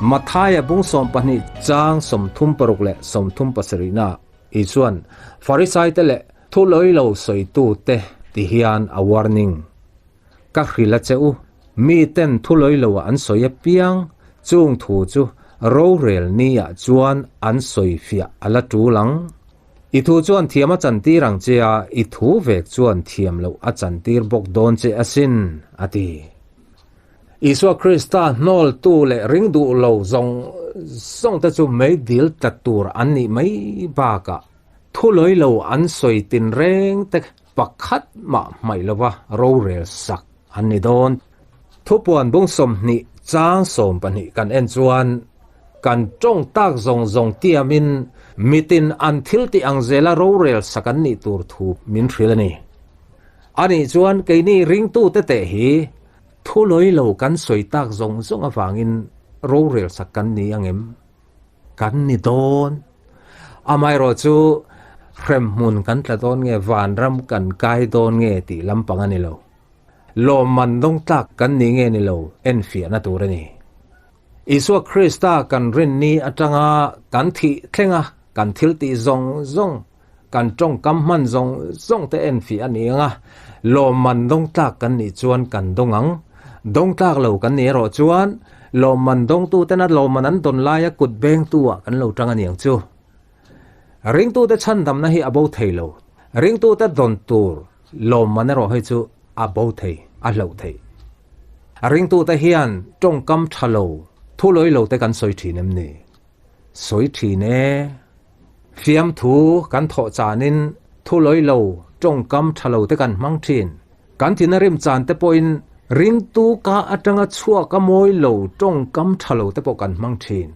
Mathaia bung 12 chang 36 leh 37 ah Isuan Farisaite leh thu lawi lo sawitute ti hian a warning. Ka hrilh a che u, miten thu lawi lo ah an sawi apiang, chung thu chu rorel ni ah chuan an sawi fiah a la tul ang. I thu chuan thiam a chantir ang che a, i thu vek chuan thiam loh a chantir bawk dawn che asin, a ti. Isua Krista hnawltu leh ring duh lo zawng zawng te chu meidil tla tur an nih mai bakah thu lawi lo an sawi tinreng te pakhat mah hmaih lova rorel sak an ni dawn. Thupuan bung 20 chang 12 kan en chuan kan tawng tak zawng zawng tiamin mitin an thil tih ang zela rorel sak an nih tur thu min hrilh a ni. Anih chuan keini ringtute teh hi thu lawi lo kan sawi tak zawng zawng avangin rorel sak kan ni ang em? Kan ni dawn. Amaherawh chu hremhmun kan tla dawn nge vanram kan kai dawn nge tih lampang a ni lo. Lawmman dawng tlak kan ni nge ni lo enfiahna tur a ni. Isua Krista kan rinni atanga kan thih thlenga kan thil tih zawng zawng, kan tawngkam hman zawng zawng te enfiah a ni ang a, lawmman dawng tlak kan nih chuan kan dawng ang. Dawng tlak lo kan nih erawh chuan lawmman dawngtuten a lawmman an dawn laia kut bengtu ah kan lo tang a ni ang chu. Ringtute chhandamna hi a bo thei lo. Ringtute dawn tur lawmman erawh hei chu a bo thei, a hloh thei. Ringtute hian tawngkam tha lo, thu lawi lo te kan sawi thin em ni? Sawi thin e. Fiamthu kan thawh chanin thu lawi lo, tawngkam tha lo te kan hmang thin. Kan thina rim chan te pawhin ringtu ka atanga chhuak a mawi lo, tawngkam tha lo te pawh kan hmang thin.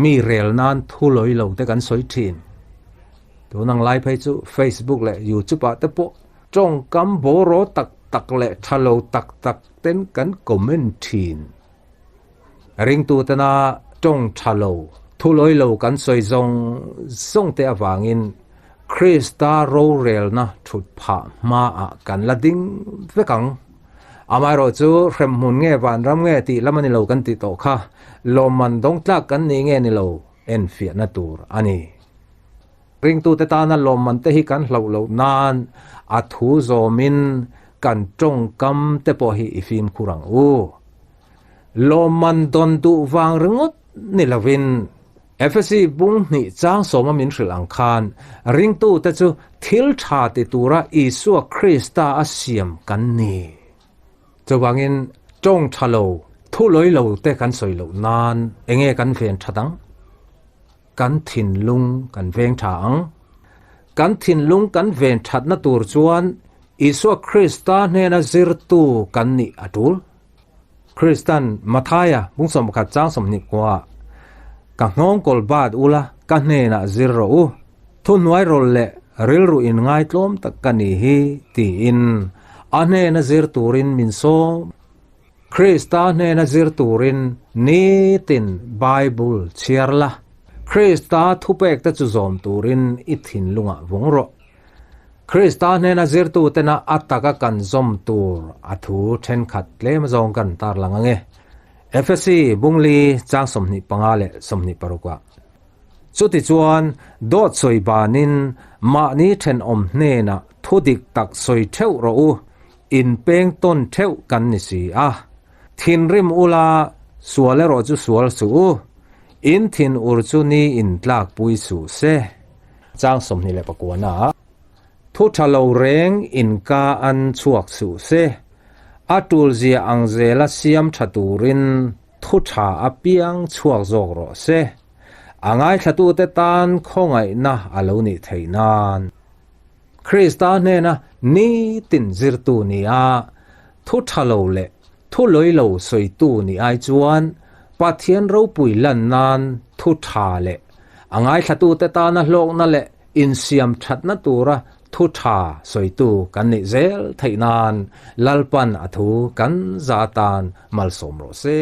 Mi rel nan thu lawi lo te kan sawi thin. Tunang lai phei chu Facebook leh YouTube ah te pawh tawngkam bawraw tak tak leh tha lo tak tak ten kan comment thin. Ringtutena tawng tha lo, thu lawi lo kan sawi zawng zawng te avangin Krista rorelna thut phah hmaah kan la ding vek ang. Amaherawh chu hremhmun nge vanram nge tih lam a ni lo kan tih tawh kha lawmman dawng tlak kan nih nge ni lo enfiahna tur a ni. Ringtute tana lawmman te hi kan hlauh loh nan a thu zawmin kan tawngkam te pawh hi i fimkhur ang u. Lawmman dawn duh vang ringawt ni lovin Efesi bung hnih chang sawma min hrilh ang khan ringtute chu thil tha ti tura Isua Krista a siam kan ni. Chuvangin tawng tha lo, thu lawi lo te kan sawi loh nan enge kan ven that ang? Kan thinlung kan veng tha ang. Kan thinlung kan ven thatna tur chuan Isua Krista hnena zirtu kan nih a tul. Kristan Mathaia bung 11 chang 20 kuaah, Ka nghawngkawl bat ula, ka hnenah zir rawh u. Thuhnuai rawl leh rilru in ngaitlawm tak ka ni hi, tiin a hnena zir turin min sawm. Krista hnena zir turin nitin Bible chhiar la, Krista thupekte chu zawm turin i thinlungah vawng rawh. Krista hnena zirtutena a taka kan zawm tur a thu thenkhat tlem zawng kan tarlang ang e. Efesi bungli chang 25 leh 26 ah. Chutichuan dawt sawi banin mahni thenawm hnenah thu dik tak sawi theuh rawh u, Inpeng tawn theuh kan ni si a. Thinrim ula, sual erawh chu sual suh u. In thin ur chu ni in tlakpui suh se. Chang 29 ah, Thu tha lo reng in ka an chhuak suh se. A tul zia ang zela siam tha turin thu tha apiang chhuak zawk rawh se. A ngaithlatute tan khawngaihna a lo nih theih nan. Krista hnena nitin zirtu ni a, thu tha lo leh thu lawi lo sawitu ni ai chuan Pathian ropui lan nan thu tha leh a ngaithlatute tana hlawkna leh insiam thatna tura thu tha sawitu kan nih zel theih nan Lalpan a thu kan za tan malsawm rawh se.